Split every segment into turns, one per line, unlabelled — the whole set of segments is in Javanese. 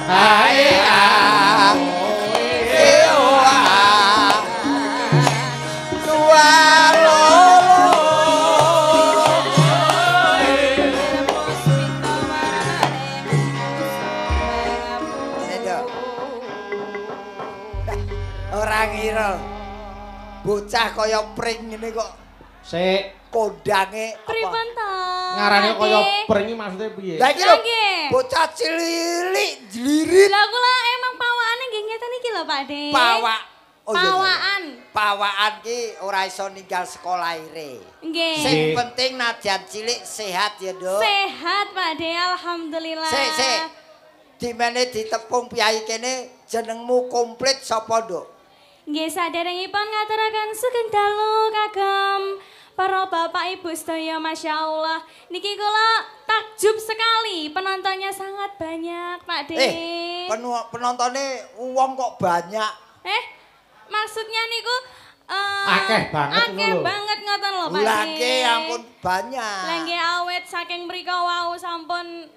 A E A E O A dua loro. Ora ngira bocah kaya pring ngene kok
sik
kondange apa?
Pripun to?
Ngarane kaya pring iki maksude piye?
Lah iki lho bocah cilik jlirit.
Lah kula emang pawakane nggih ngeten iki lho Pak De.
Pawak. Oh,
pawaan.
Pawaan ki ora iso ninggal sekolah ire.
Nggih.
Sing penting nadyan cilik sehat ya, Nduk.
Sehat Pak De, alhamdulillah.
Sik, sik. Dimene ditepung piyai kene jenengmu komplit sapa, Nduk?
Nggih, saderengipun ngaturaken sugeng dalu kagem para bapak ibu sedaya, Masya Allah. Niki kula takjub sekali, penontonnya sangat banyak, Pak De.
Penontonnya wong kok banyak.
Maksudnya niku
akeh banget
akeh banget ngoten lho, Pak De.
Lah nggih ampun banyak.
Lah nggih awet saking mriko wau sampun.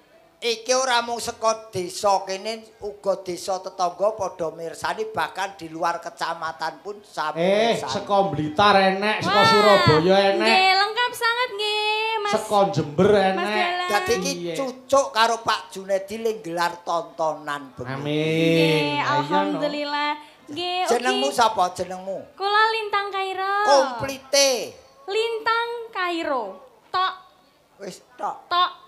Iki ora mung saka desa kene, uga desa tetangga padha mirsani, bahkan di luar kecamatan pun sami mirsani.
Saka Blitar enek, saka Surabaya enek.
Nggih, lengkap sangat nggih, Mas.
Saka Jember enek.
Dadi iki cucuk karo Pak Junedi ling gelar tontonan bengi.
Amin.
Nggih, alhamdulillah. Nggih,
jenengmu sapa jenengmu?
Kula Lintang Kairo.
Komplite.
Lintang Kairo. Tok.
Wis tok.
Tok.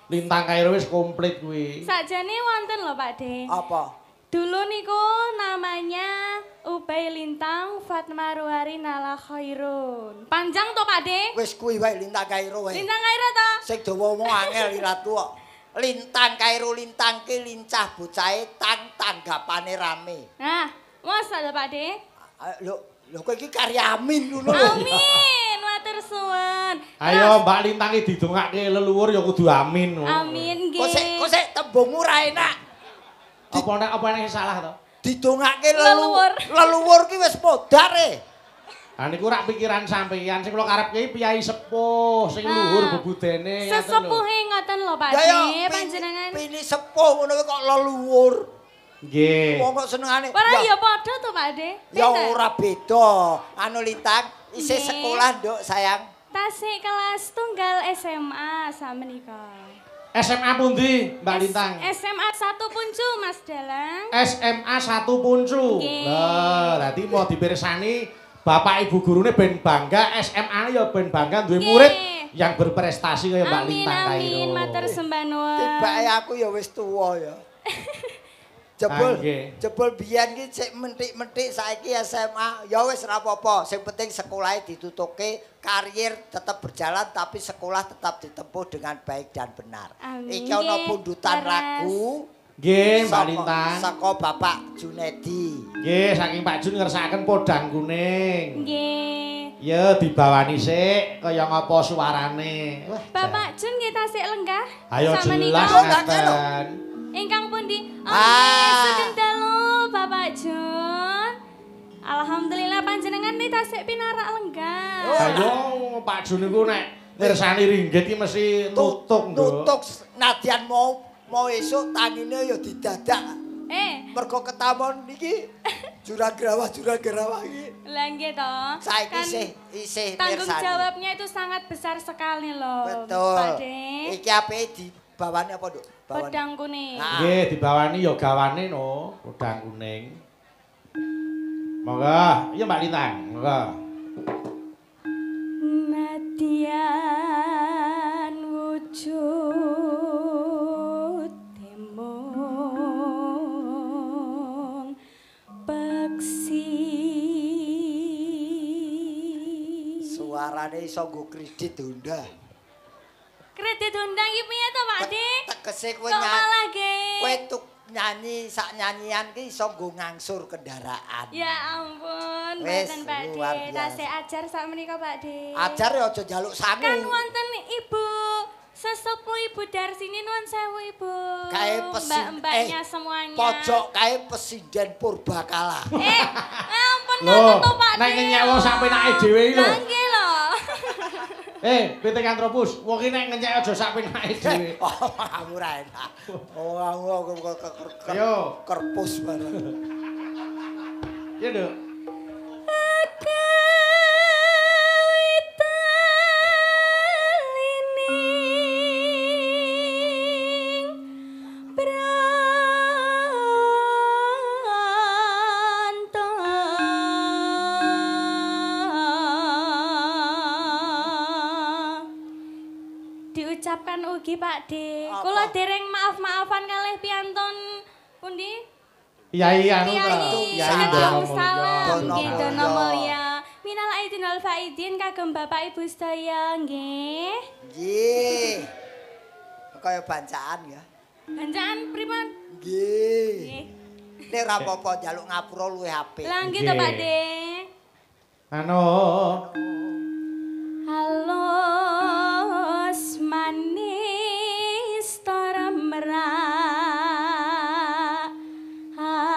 Lintang Kairo wis komplit kuwi.
Sakjane wonten lho Pak De.
Apa?
Dulu niku namanya Ubay Lintang Fatma Ruhari Nala Khairun. Panjang to Pak De?
Wis kuwi wae Lintang Kairo wae.
Lintang Kairo to?
Sing dawa omong angel ilatku kok. Lintang Kairo lintang ki lincah bocahe tang tanggapane rame.
Nah, masa to Pak De?
Lho, lho kowe iki karya amin ngono lho.
Amin. Matur suwun.
Ayo Mbak Lintang iki didongake leluhur ya kudu amin.
Amin nggih.
Kok sik tembungmu ra enak.
Apa nek salah to?
Didongake leluhur. Leluhur ki wis modar e.
Ha niku rak pikiran sampeyan sing kula karepke piyai sepuh sing luhur bebudene.
Sesepuhe ngoten lho Pak De, panjenengan.
Pini sepuh ngono kok leluhur.
Nggih.
Wong kok senengane.
Ora ya padha to Pak De.
Ya ora beda. Anu Lintang isih sekolah Nduk sayang.
Tasik kelas tunggal SMA samenika.
SMA pundi Mbak Lintang?
SMA 1 Puncu Mas Dalang.
SMA 1 Puncu. Lho, dadi mau dipirsani bapak ibu gurune ben bangga, SMA ya ben bangga duwe murid yang berprestasi kaya Mbak Lintang Kairo.
Amin, matur sembah nuwun.
Tibake aku ya wis tuwa ya. Jebul biyen ki sik mentik-mentik saiki SMA ya wis ora apa-apa, sing penting sekolahe ditutuke, karier tetap berjalan tapi sekolah tetap ditempuh dengan baik dan benar.
Amin.
Iki ana pundutan lagu.
Nggih, Mbak Lintang.
Saka Bapak Junedi.
Nggih, saking Pak Jun ngersakaken podang kuning.
Nggih.
Ya dibawani sik kaya ngapa suarane. Wah,
Bapak Jun nggih tasik lenggah.
Ayo jelas ngaten.
Ingkang pundi? Sugeng dalu Bapak Jun. Alhamdulillah panjenengan nih tasik pinarak lenggah.
Ayo Pak Jun niku nek mirsani ringgit iki mesti nutuk, Nduk.
Nutuk nadyan mau esuk tangine ya didadak. Mergo ketamon iki jurang gerawah iki.
Lah nggih to.
Saiki isih mirsani.
Tanggung jawabnya itu sangat besar sekali loh.
Betul.
Pak De.
Iki apike dibawani apa, Nduk?
Podang kuning.
Nggih, dibawani ya gawane no, podang kuning. Monggo, iya Mbak Lintang, monggo.
Nadyan wujud temong peksi.
Suarane iso nggo kredit Honda.
Kredit Honda iki piye to Pak De?
Tegese kowe nyanyi. Kowe tuk nyanyi sak nyanyian ki iso nggo ngangsur kendaraan.
Ya ampun, mboten Pak De. Tasih ajar sak menika Pak De.
Ajar ya aja njaluk sangu.
Kan wonten Ibu sesepuh Ibu Darsini nuwun sewu Ibu.
Kae
mbak-mbaknya semuanya.
Pojok kae pesinden purbakala.
Ampun ngoten to Pak De.
Nek ngenyek wong sak penake dhewe iki lho.
Lah nggih lho.
Pithecanthropus, wong iki nek ngenyek aja sak penake dhewe.
Oh, aku ora enak. Oh, aku
Ayo.
Kerpus bareng.
Iya, Nduk.
Diucapkan ugi Pak D. Kula dereng maaf-maafan kalih piantun pundi?
Yai anu ta.
Yai
Dono
nggih Dono Mulya. Minal aidin wal faidin kagem Bapak Ibu sedaya nggih.
Nggih. Kaya bancaan ya.
Bancaan pripun?
Nggih. Nek ora apa-apa njaluk ngapura luwih apik.
Lah nggih to Pak D.
Anu
halus manis tora merak hati.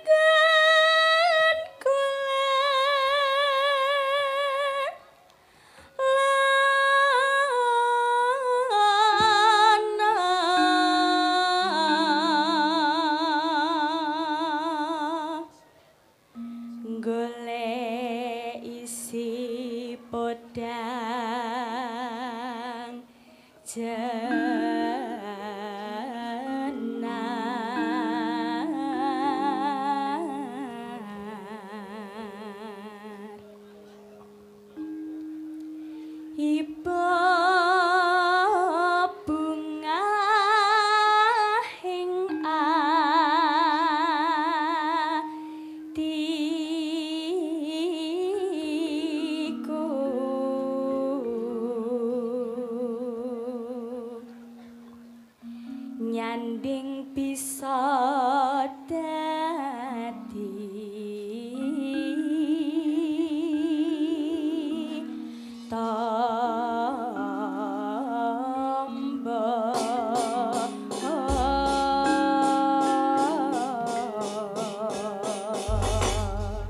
Usenggan kula lana golek isi podang jenar. Iba bunga ing atiku nyanding bisa dadi tombo.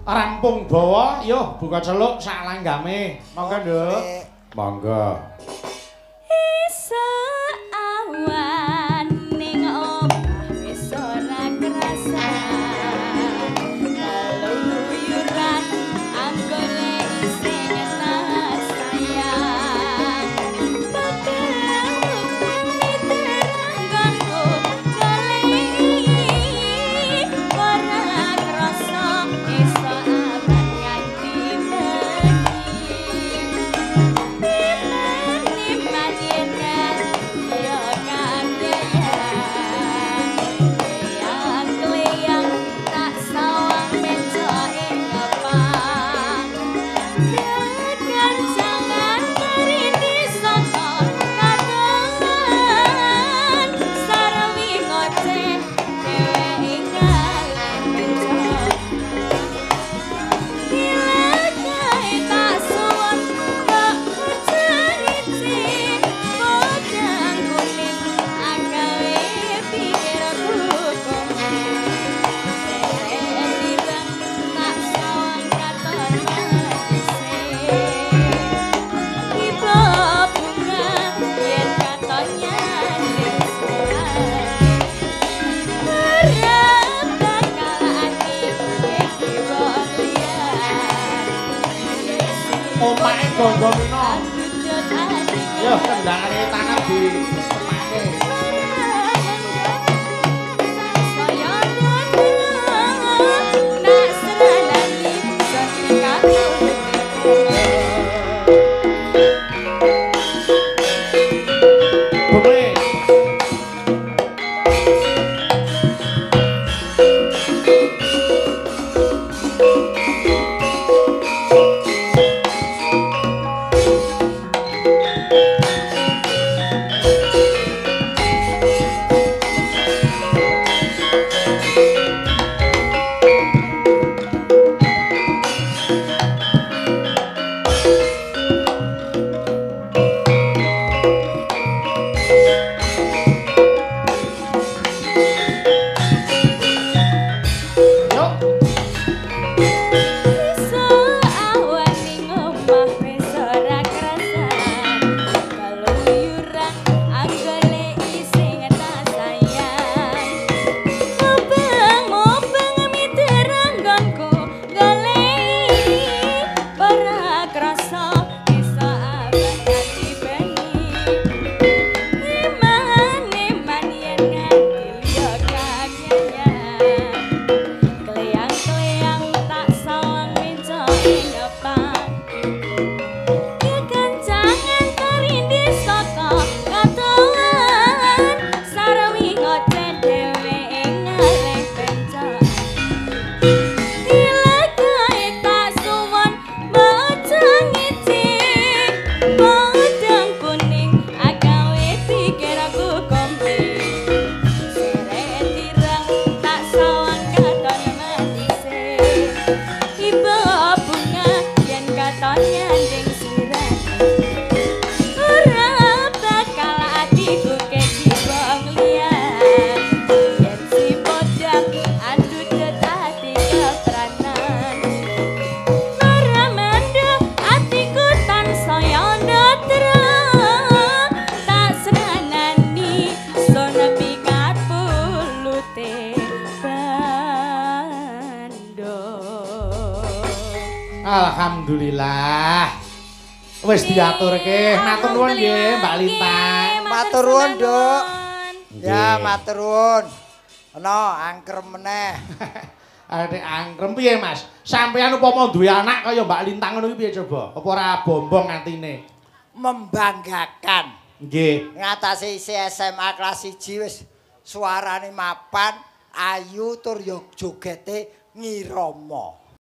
Rampung bawa, yo buka celuk sak langgame. Monggo, Nduk. Monggo.
Iso awan ning omah wis ora krasa. Keluyuran anggone isih ngetas sayang. Bakal miteranggonku goleki ora krasa iso awan nganti bengi.
Omahe Gangga Mina. Yo kendangane tangan di sepake. Bumi. Alhamdulillah. Wis diaturke. Matur nuwun nggih, Mbak Lintang.
Matur nuwun, Nduk. Ya, matur nuwun. Ana angkrem meneh.
Ade angkrem piye, Mas? Sampeyan upama duwe anak kaya Mbak Lintang ngono iki piye coba? Apa ora bombong atine?
Membanggakan.
Nggih.
Ngatasi isi SMA kelas 1 wis suarane mapan, ayu tur yo jogete ngirama.